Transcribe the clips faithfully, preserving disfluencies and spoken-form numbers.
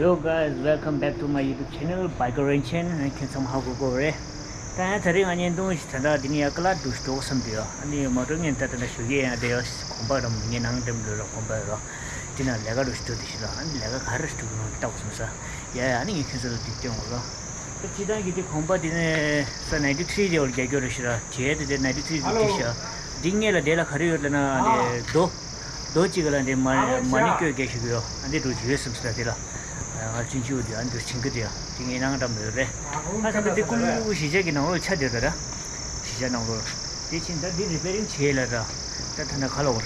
Yo guys, welcome back to my YouTube channel, Biker Renchen. ཁྱེད་ཚང་མ་ཧ་གོ་གོ་རེད། ད་ཡང་ད་རེས་ང་བརྙན་ཐུང་ཞིག་ད་ལྟ་འདི་ནས་ཡར་ཀ་ལ་འགྲོ་ཞིག་འགྲོ་བསམ་དུས་ཡོད། ཨ་ནི་མ་འགྲོ་ངན་ད་ད་ལྟ་ཞོགས་ཀས་ཡང་བསྡད་ཡོད། གོམ་པ་རམ་ངའི་ནང་འགྲམ་འགྲོ་ར་གོམ་པ་ཡོད་ར། དེ་ན་ལས་ཀ་འགྲོ་ཞིག་འགྲོ་དེ་ཞིག་ལ། ཨ་ནི་ལས་ཀ་ག་རེ་ཞིག་འགྲོ་གི་ནང་ལྟ་བསམ་ས། ཡ་ཡ། ཨ་ནི་ངས་ཁྱེད་ཚོ་ལ་འདི་སྟོན་གོ་ར། ད་སྤྱི་བཏང་གི་དེ་གོམ་པ་དེ་ནས་ས་ninety three དེ་བར་རྒྱག་རྒྱུ་རེད་ཤི་ར། བྱས་དེ་དེ་ninety three དེ་དེ་ཤ། འདི་སྔས་ལ་དེ་ལ་ག་རེ་ཡོད་ལ་ན་དེ་རྡོ། རྡོ་གཅིག་ལ་འདི་མ་མ་ཎི་བཀོད་རྒྱག་ཞིག་ཡོད། ཨ་འདི་འགྲོ་ཞིག་ཡོད་སེམས་སི་ལ་དེ་ལ། ང་ཅིན་ཅིའུ་དེ་ཨ་འདི་ཕྱིན་གི་དེ་ཡ་དེ་ངའི་ནང་འགྲམ་ཡོད་རེད། ཨ་ད་ད་དེ་ཀུ་ལུ་གཞིས་ཆགས་ཀྱི་ནང་ལོགས་ཆ་དེ་ད་ར། གཞིས་ཆགས་ནང་ལོགས་དེ་ཕྱིན་ད་འདི་རི་པེ་རིང་བྱས་ལ་ར། ད་ད་ན་ཁ་ལོ་བར།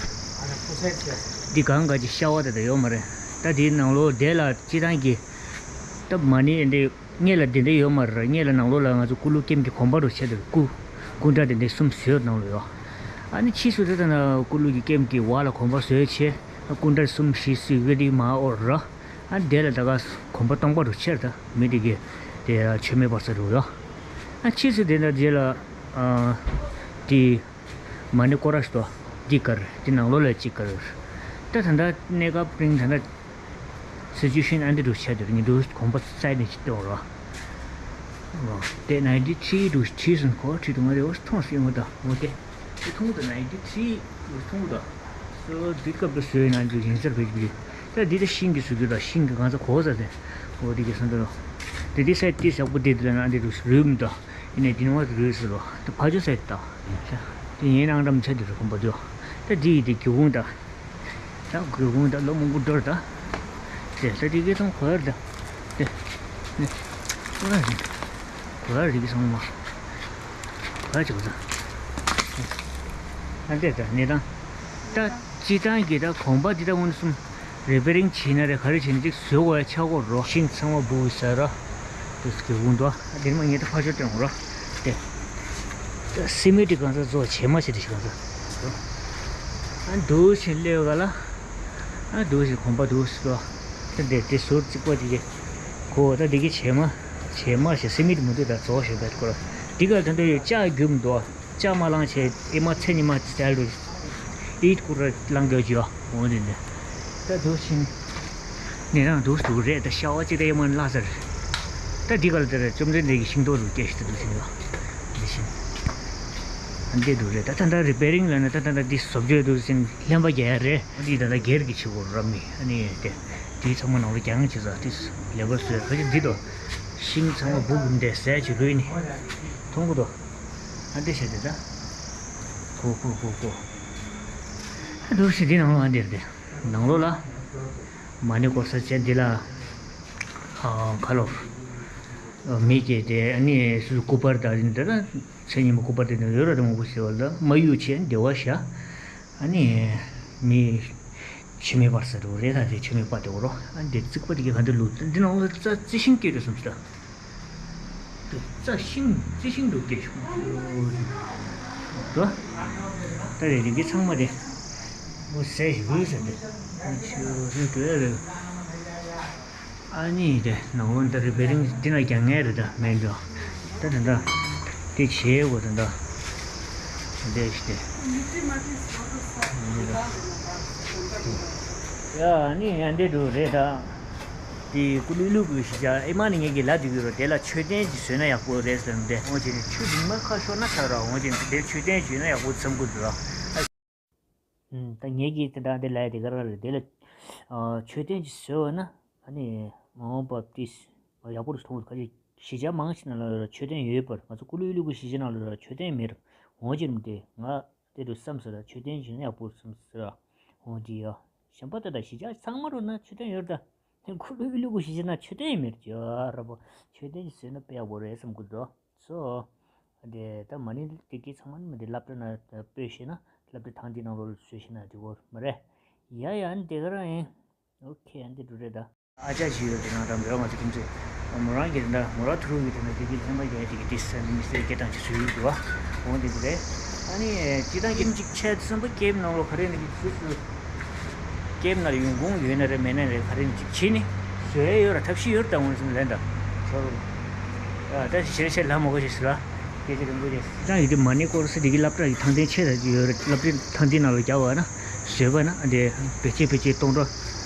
འདི་གང་ག་ཅི་ཤ་བ་དེ་ད་ཡོད་མ་རེད། ད་དེའི་ནང་ལོགས་དེ་ལ་སྤྱི་བཏང་གི་ད་མ་ཎི་འདི། སྔས་ལ་དེ་འདྲ་ཡོད་མ་རེད། སྔས་ལ་ནང་ལོགས་ལ་ང་ཚོ་ཀུ་ལུ་ཀེམ་གྱི་གོམ་པ་རུ་ཆེ་དེ་སྐུ། སྐུ་འདྲ་དེ་འདྲ་གསུམ་བཟོས་ནང་ལོགས་ཡོད། ཨ་ནི་ཕྱིས་སུ་དེ་ལྟ་ན་ཀུ་ལུ་གི་ཀེམ་གྱི་བར་ལ་གོམ་པ་བཟོས་ཆེ། སྐུ་འདྲ་གསུམ་བཞི་བཟོས་གི་དེ་མ་འོར་ར། ཨ་ནི་དེ་ལ་ད་ག་གོམ་པ་སྟོང་པ་རུ་ཆེར་ད་མི་དེ་གི་དེ་མཆོད་མེ་སྤར་ས་རུ་ཡོད། ཨ་ཕྱིས་སུ་དེ་འདྲ་དེ་ལ་ཨ་དེ་མ་ཎི་སྐོར་ར་ཞིག་ཏོ། དེ་གར་དེ་ནང་ལོགས་ལ་གཅིག་གར་ད་ད་ལྟ་གནས་སྐབས་རིང་ད་ལྟ། སི་ཅུ་ཨེ་ཤན་ཨ་འདི་འདྲ་བྱས་དེར་ཉི་འདུག་གོམ་པ་བཙལ་ནས་ཅི་སྟོན་རོ། དེ་ནའིན་ཊི་ཐི་རི་འདུག་བྲིས་སོང་། གོ་བྲིས་འདུག་ང་རེ་འོ་མཐོང་སྲིད་འོ་ད་འོ་དེ་དེ་མཐོང་འདུག་ནའིན་ཊི་ཐི་རི་འདུག་མཐོང་འདུག་སོ་འདི་སྐབས་དུ་བཟོས་ན་འདུག་ཡིན་ཟེར་བས་ཀྱི། ད་འདི་ད་ཤིང་གི་བཟོ་རྒྱུ་ད་ཤིང་གི་གང་ཚ་གོ་ས་དེ་འོ་དེ་གི་སོང་འདུག་དེ་དེ་སའི་དེ་ཞག་པོ་དེ་དེ་ལ་ན་འདི་འདུག་རུལ་མི་འདུག་ཡིན་ནའི་དེ་ནི་འོ་རུལ་སོང་རོ། ད་ཕ་ཇོ་སའི་ད་དེ་ཡིན་ནའང་འགྲམ་ཆ་དེ་རུ་གོམ་པ་འདུག་ད་འདི་ཡི་དེ་སྒེའུ་ཁུང་ད། ད་སྒེའུ་ཁུང་ད་ལོ་མང་པོ་འགྲོ་ར་ད། དེ་ད་དེ་གའི་ཚང་གོ་ཡར་ད། དེ་ནི་ཁོ་ཡར་རེད། གོ་ཡར་རེད་གི་ཚང་མ། གོ་ཡར་བྱེད་དགོས་ད། ཨ་འདྲས་ད་ནི་ད། ད་སྤྱི་བཏང་གི་ད་གོམ་པ་འདི་ད་དངོས་གསུམ་རི་པེ་རིང་བྱེད་ན་རེད། ག་རེ་བྱེད་ན་ཅིག་བཟོ་དགོས་ཡ་ཆགས་སྐོར་རོ། ཤིང་ཚང་མ་སྦུག་ཟ་ར། དེ་སྒེའུ་ཁུང་ད། ཨ་དེ་མ་ངེད་ད་ཕར་ཕྱོགས་སྟོན་དགོས་རོ། དེ། སི་མི་ཊི་གང་ས་བཟོ་བྱེ་མ་བྱེ་དེ་ཞིག་གང་ས། ཨ་འདུག་ཞིག་སླེབས་ག་ལ། ཨ་འདུག་ཞིག་གོམ་པ་འདུག་ཞིག་ལ། ད་དེ་དེ་ཟུར་རྩིག་པ་དེ་གི། གོ་ད་དེ་གི་བྱེ་མ། བྱེ་མ་ཞེས་སི་མི་ཊི་མི་འདུག་ད་བཟོ་ཞིག་བེད་ཁོ་ལ། དེ་ག་ད་འདུག་ཡོད་ལྕགས་རྒྱུག་མི་འདུག་ལྕགས་མ་བླངས་བྱས་ཨེ་མ་ཚེ་ཉི་མ་བཙལ་འགྲོ། ཨིད་ཁུ་ར་བླངས་དགོས་ཀྱི་ཡོད་འོང་དེ་འདི། ད་འདུག་ཕྱིན། ནས་རང་འདུག་འདུག་རེད། ད་ཤ་བ་གཅིག་ད་ཡེ་མ་ལྷ་སར། ད་འདི་ག་ལ་དེ་རེད། བཅོམ་ལྡན་འདས་ཀྱི་ཤིང་ཏོག་རུ་སྐྱེས་ཤིག་ད་འདུག་ཕྱིན་ཡོད། འདི་ཕྱིན། ཨ་འདི་འདུག་རེད། ད་ད་ད་རི་པེ་རིང་ལ་ན་ད་ད་ད་འདི་བཟོ་བཅོས་འདུག་ཕྱིན་ལྷན་པ་རྒྱག་ཡ་རེད། འདི་ད་ད་སྒེར་གྱི་ཆེ་གོ་ར་མི་ཨ་ནི་དེ། དེའི་ཚང་མ་ནང་ལ་རྒྱང་ཆེ་ས་དེ་ལེ་བར་བཟོས་ཁ་ཅིག་འདི་དོ། ཤིང་ཚང་མ་སྦུག་འདི་ཟས་ཀྱི་ལུས་ནི། མཐོང་གི་དོ། ཨ་འདི་བྱས་ཏེ་ད། ཁོ་ཁོ་ཁོ་ཁོ། ཨ་འདུག་ཞིག་འདི་ནང་ལོགས་ཨ་འདིར་དེ། ནང་ལོགས་ལ། མ་ཎི་སྐོར་ས་བྱས་འདི་ལ། ཨ་ཁ་ལོ། མི་སྐྱེས་ཏེ་ཨ་ནི་སུ་སྐུ་པར་དང་འདི་ལ་མཚན་ཉིན་མོ་སྐུ་པར་དེ་ནི་ཡོད་ར་དང་མང་པོ་ཞེས་པ་ལ་མ་གཡུག་བྱས་བདེ་བ་བཞག་ཨ་ནི་མི་མཆོད་མེ་སྤར་ས་འགྲོ་རེད། ད་དེ་མཆོད་མེ་སྤར་དེ་འོ་རོ། ཨ་འདི་རྩིག་པ་དེ་ག་ག་འདི་ལུག་འདི་ནང་ལ་རྩ་རྩི་ཤིང་སྐྱེས་རེད་བསམ་ཞིག་ད། རྩ་ཤིང་རྩི་ཤིང་འདུག་སྐྱེས་ཤིང་། འགྲོ། ད་རེད་རིགས་ཀྱི་ཚང་མ་རེད། འོ་ཟས་ཞིག་རུལ་ཟེར་ཏེ། འོ་ཆུ་རུལ་འགྲོ་ཡ་རེད། ཨ་ནི་དེ་ནང་ལོགས་འདི་རི་པེ་རིང་འདི་ན་རྒྱག་ངེས་རེད་ད་མེད་འགྲོ། ད་དེ་འདྲ། དེ་བྱེད་དགོས་དེ་འདྲ། དེ་ཞིག་དེ། ཡ་ཨ་ནི་ཡ་འདི་འགྲོ་རེད་ད། དེ་ཀུ་ལུ་ལུ་གུ་ཞིག་བྱ་ཨེ་མ་ནི་ངེད་ཀྱི་ལ་དུ་གི་རོ། དེ་ལ་མཆོད་རྟེན་ཅིག་བཟོས་ན་ཡག་པོ་རེད་ཟེར་ནས་དེ་འོང་བྱས་ནས་ཆུ་རིང་མ་ཁ་ཤོར་ན་ཚར་ར། འོང་བྱས་ནས་དེ་མཆོད་རྟེན་ཅིག་ཡོད་ན་ཡག་པོ་འཚམ་གི་འདུག་ར། ཨ། ད་ངེད་ཀྱིས་དེ་འདྲ་དེ་ལ་དེ་ག་ར་རེད། དེ་ལ་མཆོད་རྟེན་ཅིག་བཟོས་པ་ན་ཨ་ནི་མ་འོངས་པ་ཏིས་ཡག་པོ་རུ་མཐོང་གི། ཁ་ཅིག་གཞིས་ཆགས་མང་ཆེ་ནང་ལ་མཆོད་རྟེན་ཡོད་པར་ང་ཚོ་ཀུ་ལུ་ལུ་གུ་གཞིས་ཆགས་ནང་ལ་མཆོད་རྟེན་མེད། འོང་བྱས་ནས་དེ་ང་དེ་འདྲ་བསམ་ཟེར་ར། མཆོད་རྟེན་བྱས་ན་ཡག་པོ་བསམ་ཟེར་ར། འོང་དེ་ཡ། གཞན་པ་ད་ལྟ་གཞིས་ཆགས་ཚང་མ་རུ་ན་མཆོད་རྟེན་ཡོད་ད། ཁུ་ལུ་ལུ་གུ་ཤི་ཤི་ན་མཆོད་རྟེན་མེད་ཀྱི་ར་པོ། མཆོད་རྟེན་ཞིག་བཟོས་ན་དཔེ་ཡག་པོ་རེད་བསམ་གི་འདུག་སོ། དེ་ད་མ་ཎི་དེ་གི་ཚང་མ་ནི་མི་དེ་སློབ་གྲྭ་ན་སྤོས་ཤེ་ན་སློབ་གྲྭ་ཐང་དེ་ནང་ལོགས་ལ་བཟོས་ཤེ་ན་འགྲིག་གོ་མ་རེད། ཡ་ཡ་ཨ་ནི་དེ་ག་རང་ཡིན། ཨོ་ཁེ་ཨ་ནི་དེ་འགྲོ་རེད་ད། ཨ་ཅག་ཞིག་ཡོད་དེ་ནང་འགྲམ་རེད་བ། ང་ཚོ་ཁྱིམ་མཚེས་མོ་རང་གི་རེད་ད། མོ་རང་ཐུ་རུ་གི་དེ་ན་དེ་གི་ལྷན་པ་རྒྱག་དེ་གི་དེ་ས་མི་སེར་སྐད་གྲགས་ཅིག་བཟོས་ཡོད་འདུག་བ། འོང་དེ་འདུག་རེད། ཨ་ནི་སྤྱི་བཏང་ཁྱིམ་གཅིག་ཆད་སོང་པ་ཀེམ་ནང་ལོགས་ག་རེ་ནས་ཀྱི་སུ་སུ། ཀེམ་ནང་ལ་ཡོང་ཁུངས་ཡོད་ན་རེད་མེད་ན་རེད་ག་རེ་ནས་ཅིག་བྱས་ནས་བཟོ་ཡས་ཡོད་ར་ཐབས་ཤེས་ཡོད་ར་ད་ངོས་ཟིན་ལན་ད། ཨ་ད་ཞེ་ཆེ་ལ་མོ་གོ་ཞེས་ཟེར་བ། སྐད་ཆ་རིང་པོ་རེད། སྤྱི་བཏང་ཡོད་དུས་མ་ཎི་སྐོར་ས་དེ་གི་སློབ་གྲྭ་གི་ཐང་རྟེན་ཆེ་ད་ཅིག་ཡོད་ར། སློབ་གྲྭའི་ཐང་རྟེན་ནང་ལ་རྒྱག་བ་ན་བཟོས་པ་ན་དེ་བེད་སྤྱད་བེད་སྤྱད་གཏོང་འགྲོ།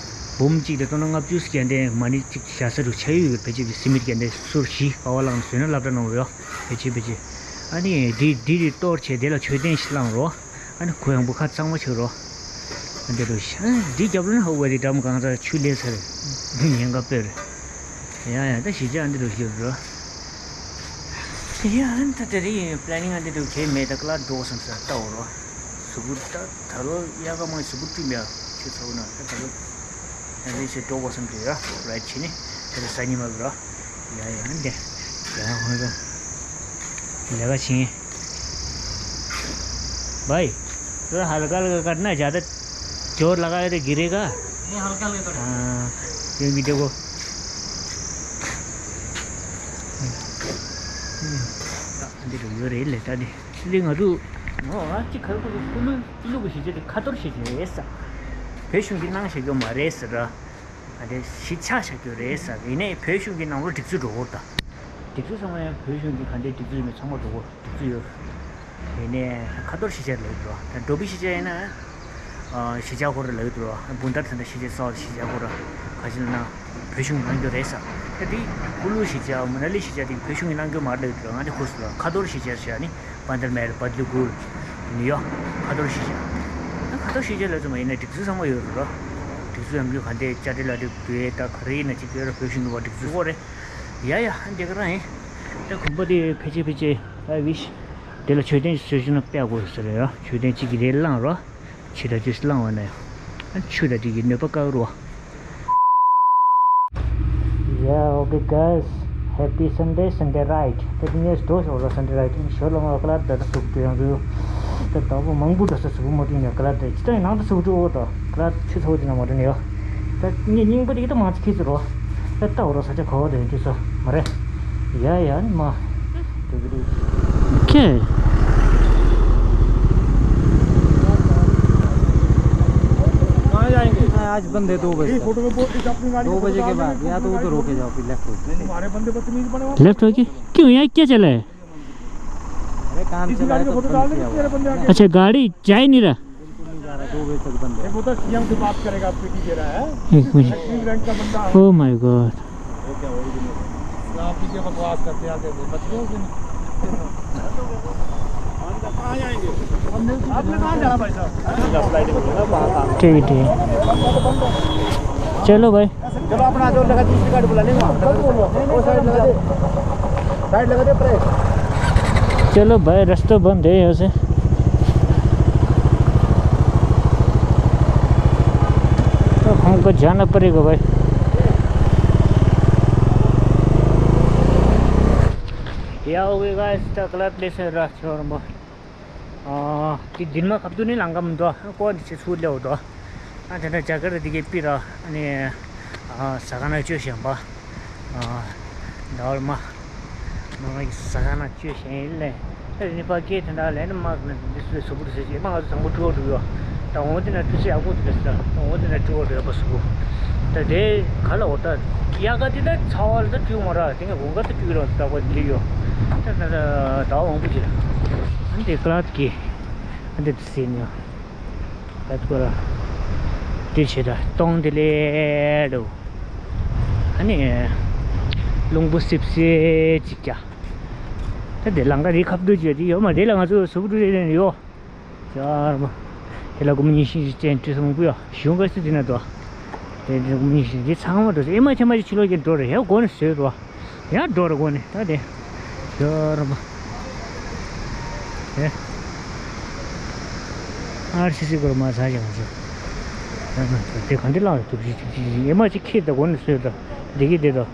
འབུམ་གཅིག་དང་སྟོང་ཕྲག་ལྔ་བཅུ་ཙམ་གྱ་འདྲ་མ་ཎི་གཅིག་བཞག་ས་རུ་ཆ་ཡོད་ཡོད། ཕལ་ཆེར་སི་མིད་གྱ་འདྲ་སོར་བཞི་ག་བ་བླངས་ནས་བཟོས་ན་སློབ་གྲྭ་ནང་རུ་ཡོད། ཕལ་ཆེར་ཕལ་ཆེར། ཨ་ནི་འདི་འདི་རེ་གཏོར་བྱས་དེ་ལ་མཆོད་རྟེན་ཞིག་བླངས་རོགས། ཨ་ནི་གུ་ཡངས་པོ་ཁ་གཙང་མ་བྱེད་རོགས། ཨ་འདི་རུ་ཤ་འདི་རྒྱབ་ལོན་ཧ་བ་དེ་འགྲམ་གང་ཚ་ཆུ་ལས་ཚར། འདི་ཉེན་ཁ་དཔེར། ཡ་ཡ་ད་གཞིས་ཆགས་འདི་རུ་ཞིག་རོ། ཡ་ཨ་ནི་ད་དེ་རིང་པི་ལེ་ནིང་ཨ་འདི་རུ་གས་མེད། ད་ཀླ་འགྲོ་བསམ་ས་ལྟ་འོ་རོ། གཟུགས་པོ་ད་ད་ལོ་དབྱར་ཁ་མང་གཟུགས་པོ་བཀྲུས་མེད་ཆུ་ཚ་བོ་ན་ད་ད་ལོ། ཡང་ལས་བྱེད་འགྲོ་དགོས་བསམ་གྱི་ཡོད་ར་བྱེད་ནི་དེ་ལ་ཟ་ཉི་མ་གི་ར། ཡ་ཡ་འདི་ཡ་ཧོན་ར་ལས་ཀ་བྱེད། भाई, थोड़ा हल्का हल्का करना, ज़्यादा जोर लगा के तो गिरेगा। नहीं, हल्का हल्का करो। हाँ, क्योंकि देखो। འདི་རུ་ཡོད་རེད་ལས་ད་འདི། འདི་ང་ཚོ་ང་ཅི་ཁར་ཁུ་ལུ་ཀུ་ལུ་གི་གཞིས་ཆགས་དེ་ཁ་གཏོར་བྱེད་ཀྱི་རེད་ས། བོད་གཞུང་གིས་གནང་བཞག་གི་མ་རེད་ཟེར་ར། ཨ་དེ་གཞིས་ཆགས་བཞག་གི་རེད་ཟེར། ཡིན་ནའི་བོད་གཞུང་གི་ནང་ལོགས་སྒྲིག་འཛུགས་འགྲོ་གི་རེད་ད། སྒྲིག་འཛུགས་ཚང་མ་ཡང་བོད་གཞུང་གི་ག་འདྲའི་སྒྲིག་འཛུགས་ཡིན་མིན་ཚང་མ་འགྲོ་གི་རེད། སྒྲིག་འཛུགས་ཡོད་རེད། ཡིན་ནའི་ཁ་གཏོར་གཞིས་ཆགས་ལབ་ཀྱི་འདུག་ད་འགྲོ་བའི་གཞིས་ཆགས་ཡིན་ན། གཞིས་ཆགས་ཁོ་ར་ལབ་ཀྱི་འདུག་བུན་དར་དེ་འདྲ་གཞིས་ཆགས་གསར་པ་གཞིས་ཆགས་ཁོ་ར་ག་ཅི་ལབ་ན། བོད་གཞུང་གིས་གནང་རྒྱུ་རེད་ཟེར། ད་དེ་ཀུ་ལུ་གཞིས་ཆགས་མ་ན་ལི་གཞིས་ཆགས་དེ་བོད་གཞུང་གིས་གནང་རྒྱུ་མ་རེད་ལབ་ཀྱི་འདུག་ང་དེ་ཧུར་སུ་ལ་ཁ་གཏོར་གཞིས་ཆགས་ཟེར་ནི། པན་དར་མེར་བ་དི་ལི་གུལ། ནིའུ་ཡོག་ཁ་གཏོར་གཞིས་ཆགས། ད་ཁ་གཏོར་གཞིས་ཆགས་ལ་ཚོ་མ་ཡིན་ན་སྒྲིག་འཛུགས་ཚང་མ་ཡོད་རེད་རོ། སྒྲིག་འཛུགས་ཡང་རྒྱུ་ག་འདྲས་དཔྱ་ཁྲལ་ལ་འགྲིག་དུས་ད་ག་རེ་ཡིན་ན་ཅིག་ཡོད་ར། བོད་གཞུང་གི་བ་སྒྲིག་འཛུགས་ཡོད་རེད། ཡ་ཡ་ཨ་འདི་ག་རང་ཡིན། ད་གོམ་པ་དེ་ཕལ་ཆེར་ཕལ་ཆེར་ཨ་བིཤ། དེ་ལ་མཆོད་རྟེན་ཞིག་བཟོས་བྱུང་ན་དཔེ་དགོས་ཟེར་ར། མཆོད་རྟེན་གཅིག་གི་རེ་བླངས་རོ། ཆུ་དང་ཆུ་བླངས་བ་ན་ཡང་། ཆུ་དང་དེ་གི་གནོད་པ་བཀག་རོགས། Yeah, okay, guys. Happy Sunday, Sunday ride. ད་དེ་ངས་འགྲོ་ཞོར་ལ་Sunday ride ཞོར་ལ་ང་ཀ་ལར་ད་ད་ཟུག་ཏུ་ཡང་ཚུལ། ད་ད་བོ་མང་པོ་འགྲོ་ས་ཟུག་མ་ཏུ་ཡང་ཀ་ལར་ད་ཅི་ད་ནང་དུ་ཟུག་ཏུ་འོ་ད་ཀ་ལར་ཆུ་ཚ་བོ་དེ་ན་མ་འགྲོ་ནས་ཡོ། ད་ངས་རྙིང་པ་དེ་ད་མང་ཚིག་ཁྱི་ཚུ་རོ། ད་ལྟ་འོ་རོ་ས་ཆ་ག་བོ་དེ་ཡང་དུས་ས་མ་རེད། ཡ་ཡ་ནི་མ། Okay. कहाँ जाएंगे? आज बंद है दो बजे तक। दो बजे के बाद या तो उधर होके जाओ, फिर लेफ्ट होके। लेफ्ट होके? क्यों, यहाँ क्या चला है? अरे काम चला है तो बंद किया हुआ है। अच्छा, गाड़ी जा ही नहीं रहा। बिल्कुल नहीं जा रहा, दो बजे तक बंद है। वो तो सीएम से बात करेगा, आपको दे रहा है। एक मिनट। एक्टिव रैंक का बंदा है। Oh my God. आप भी क्या बकवास करते हैं, आगे बच गए उस दिन। आपने कहाँ जाना भाई साहब? ठीक है, ठीक है। चलो भाई। चलो अपना जो लगा दूसरी गाड़ी बुला लेंगे वहाँ। वो साइड लगा दे। साइड लगा दे परे। चलो भाई, रास्ता बंद है यहाँ से। तो हमको जाना पड़ेगा भाई। या हो गया गाइस, द क्लाउड प्लेस है रात शोर में। ཨ་དེ་མདུན་མ་ཁབ་ཏུ་ནི་ལང་ཀ་མི་འདུག་ཨ་ཀོ་འདི་ཆེ་ཚུར་ལེའོ་འདུག་ཨ་དེ་འདྲ་རྒྱ་གར་འདི་གའི་པི་ར་ཨ་ནི་ཨ་ཟ་ཁང་ན་བཅོས་ཤིང་པ་ཨ་ཟླ་བ་མ་མ་ཟ་ཁང་ན་བཅོས་ཤིང་ལས་ཨ་ནི་པ་ཀེ་དེ་འདྲ་ལས་ནི་མ་ནི་འདི་སུ་སུ་བུར་ཟེར་ཅེས་མ་ང་ཚོ་བཟང་པོ་སྤྲོ་བོ་འགྲོ་ཡོད། ད་འོང་དེ་ན་དུས་ཚོད་ཡག་པོ་འདུག་ཟེར། ད་འོང་དེ་ན་སྤྲོ་བོ་འགྲོ་ཡོད་པ་སུ་བུ། ད་དེ་ག་ལ་འོ་ད་ཡག་ག་དེ་ད་ཚ་བ་ལ་ད་བཅོས་མ་ར་དེ་ང་དགོང་ཁ་ད་བཅོས་རོགས་ད་པ་འདི་ཡོད། ད་ད་ད་ད་འོང་པོ་ཅི་ལ་ཨ་འདི་ཀ་ལ་ཀེ། ཨ་འདི་སེ་ཉོ། ཨ་ཐུ་ར། དེ་ཆེ་ད་སྟོང་དེ་ལས་རོ། ཨ་ནི། རླུང་བུ་སིབ་སེ་ཅིག་ཀྱ། ད་དེ་ལང་ཀ་རི་ཁབ་ཏུ་བརྗོད་དེ་ཡོད་མ་རེད་ལ་ང་ཚོ་སུབ་ཏུ་རེད་ཡོད། ཅར་མ། དེ་ལ་སྒོར་མོ་ཉི་ཤུ་ཅན་བྲིས་སོང་པུ་ཡོ། གཞུང་ག་སི་དེ་ན་དོ། དེ་དེ་སྒོར་མོ་ཉི་ཤུ་དེ་ཚང་མ་འགྲོ་སོང་ཨེ་མ་ཆེ་མ་ཅིག་ཕྱི་ལོགས་ཀྱི་འགྲོ་རེད་ཡ་སྒོ་ནས་བཟོས་རོ། ཡང་འགྲོ་རུ་དགོས་ནས་ད་དེ། ཡོ་ར་མ། དེ། ཨར་སི་སི་སྐོར་མ་ཟ་ཞིག་ང་ཚོ། དེ་ག་འདི་ལངས་ཐུབ་ཞིག་ཅིག་ཅིག་ཅིག་ཡེ་མ་ཅིག་ཁྱེད་ད་དགོས་ནས་བཟོས་ད། འདི་གི་འདི་ད།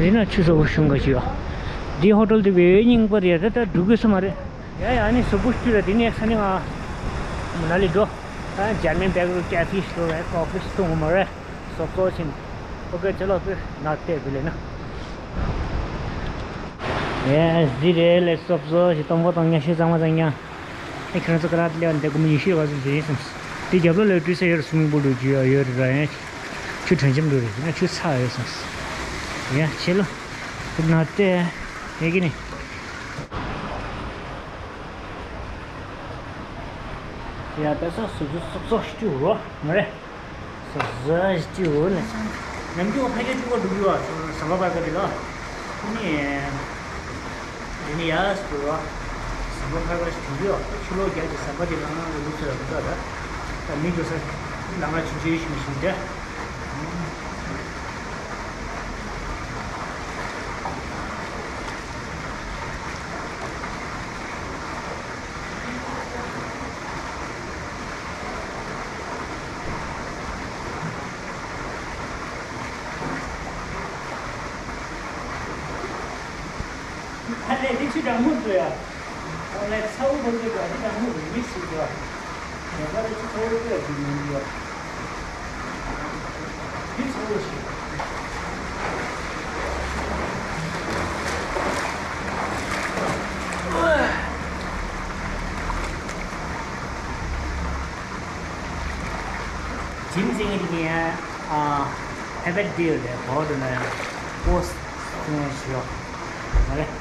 རི་ན་ཆུ་ཚ་བོ་ཤུང་ག་ཞིག་ཡོད། འདི་ཧོ་ཊེལ་འདི་བེ་རྙིང་པ་རེད་ད་ད་འགྲོ་དགོས་ས་མ་རེད། ཡ་ཡ་ནི་སུ་བུ་ཤུ་ར་འདི་ནས་ས་ནི་ང་། མ་ན་ལི་འགྲོ། ད་ཇར་མན་བེག་རུ་ཀེ་ཕི་སི་ཊོར་རེད་ཀོ་ཕི་སི་ཊོར་མ་རེད། སོབ་སོ་ཞིན། ཨོ་ཀེ་ཅ་ལོ་ཕིར་ནག་ཏེ་བི་ལེ་ན། ཡེ་སི་འདི་རེད་ལེ་སོབ་སོ་ཞིན་སྟོང་པ་སྟོང་ཉ་ཤེས་གཙང་མ་གཙང་ཉ། ཨེ་ཁྱེད་རང་ཚོ་ཀ་ར་ལེ་བ་འདི་གུ་མི་ཡེ་ཤེས་བ་ཚོ་ཟེར་ཡིན་སམ། དེ་རྒྱབ་ལོ་ལེ་བྲིས་ས་ཡོད་རེད་སུ་མི་བུ་ལུ་རྒྱུ་ཡ་ཡོད་རེད་ར་ཡ། ཆུ་དྲན་འཇམ་འགྲོ་རེད་ཡིན་ན་ཆུ་ཚ་ཡོད་སམ། ཡ་ཆེ་ལོ། ཕིར་ནག་ཏེ། ཡ་གི་ནི། ཡ་ད་ས་སོ་སོ་སོ་སོ་སྐྱུག་རོ་མ་རེད། སོ་སོ་སྐྱུག་རོ་ནས་ནམ་རྒྱུན་ཕ་གིར་སྐྱུག་པ་འགྲོ་གི་ཡོད། ཟམ་པ་ཕ་གི་དེ་ལ་ནི་དེ་ནི་ཡ་སྐྱུག་རོ། ཟམ་པ་ཕ་གི་ཞིག་འགྲོ་གི་ཡོད། ཕྱི་ལོགས་རྒྱ་གི་ཟམ་པ་དེ་ལ་ང་ལ་ལུག་ཚོད་ལ་མི་འདུག་ད་ད་མི་འགྲོ་ས་ལ་ང་ཆུང་ཆུང་ཞིག་མ་ཞིག་འདྲ། ཨ་ལས་འདི་ཆུ་གྲང་མོ་འདུག་ཡ། ཨ་ལས་ཚ་བོ་ཕོ་ཚོད་འདུག་འདི་གྲང་མོ་འདུག་མིག་ཤེས་འདུག་ཡ། ད་ལྟ་ཆུ་ཚ་བོ་འདུག་ཡ་འདི་མི་འདུག་ཡ། འདི་ཚ་བོ་ཞིག་ཇིམ་ཟེར་མཁན་དེ་ནི་ཨ་ཧེ་བེད་ཌི་ཡོད་རེད། གོ་དུ་ན་པོ་སི་ཐུང་ཞིག་ཡོད་མ་རེད།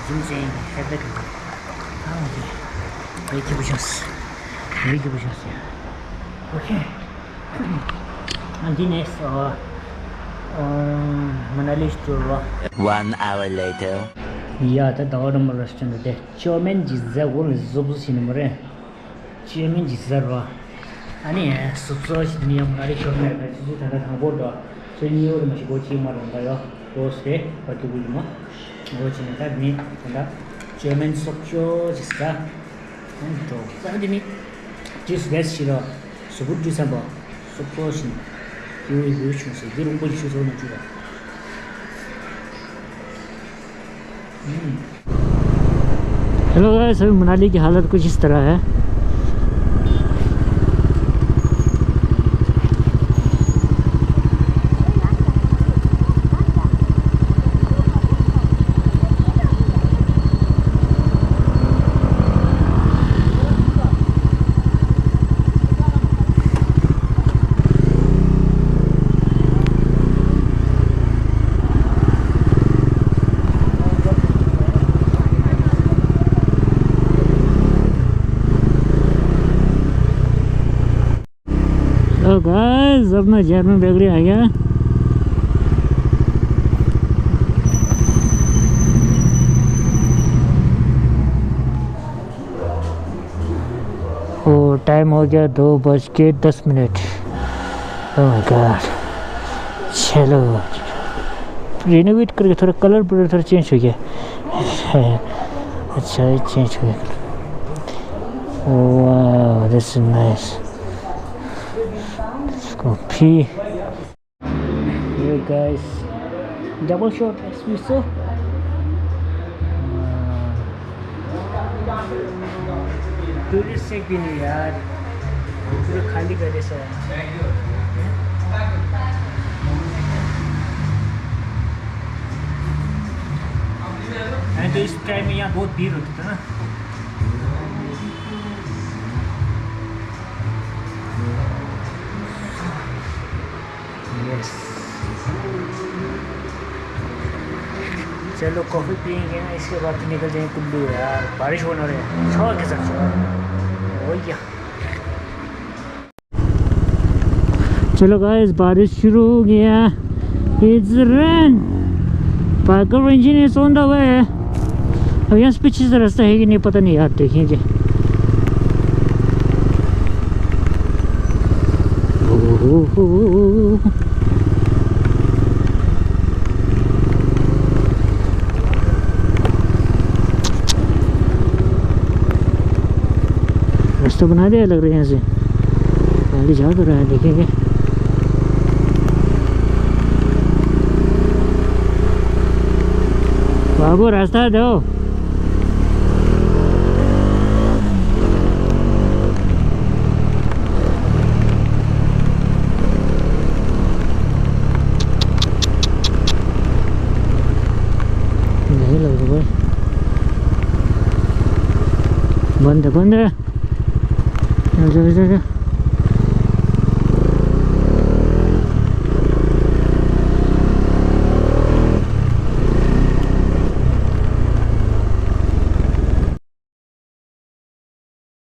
ཇིམ་ཟེར་མཁན་ཧེ་བེད་ཌི་ཨ་འདི་རེད། ཁྱི་པོ་ཤོས་རེད། ཁྱི་པོ་ཤོས་ཡ། ཨོ་ཁེ། ཨ་འདི་ནས་ཨ་ཨ་མ་ན་ལི་སི་ཊུར་རོ། One hour later. ཡ་ད་ཟླ་བ་རིན་པོ་རེ་སི་ཊོ་རན་ཊི་དེ་ཅོ་མན་གྱི་ཟ་འོ་ལ་བཟོ་བཟོ་བྱས་ནི་མ་རེད། ཅོ་མན་གྱི་ཟ་རོ། ཨ་ནི་སོ་སོ་ཞིག་མི་ཡང་ང་རེ་ཤོར་མེད་པ་ཆུ་ཚོད་ད་ལྟ་དང་པོ་འགྲོ། ཚོད་གཉིས་འོ་ལ་མ་ཞིག་སྒོ་ཕྱེ་མ་རུང་ག་ཡོ། ལོ་སེ་བ་ཏུ་གུ་ཡི་མ། སྒོ་ཕྱེ་ནས་ད་ནི་ད་ལྟ་ཅོ་མན་སོག་ཅོ་ཅི་ཟ། ཨ་ནི་འགྲོ། ཨ་ནི་ནི་ཏིས་བེས་ཤི་རོ། སུ་བུ་ཏུ་སམ་པོ། སོག་ཅོ་ཞིག་ཡུ་ཡུ་ཆུང་སེ་འདི་རུང་པོ་ཞིག་ཆུ་ཚོད་ནང་བཅུག་རོ། ཨུམ། hello guys, अभी मनाली की हालत कुछ इस तरह है। तो गाइस, अपना जर्मन बेकरी आ गया। ओ, टाइम हो गया दो बज के दस मिनट। Oh my God। चलो, रिनोवेट करके थोड़ा कलर वलर थोड़ा चेंज हो गया। अच्छा, ये चेंज हो गया। Wow, this is nice। इसको भी Hey guys, double shot espresso। Tourist check भी नहीं यार, पूरा खाली करे सो। नहीं तो इस टाइम में यहाँ बहुत भीड़ होती था ना। यस। चलो कॉफी पियेंगे ना, इसके बाद तो निकल जाएंगे कुल्लू यार, बारिश होने वाली है, छः के साथ। वही क्या। चलो गाइस, बारिश शुरू हो गया। It's rain। पाकर engine is on the way. अब यहाँ से पीछे से रास्ता है कि नहीं पता नहीं यार, देखेंगे। ओहो। रास्ता बना दिया लग रहा है यहाँ से। आगे जा तो रहा है, देखेंगे। बाबू, रास्ता दो। नहीं लग रहा भाई। बंद है, बंद है। जा, जा, जा, जा।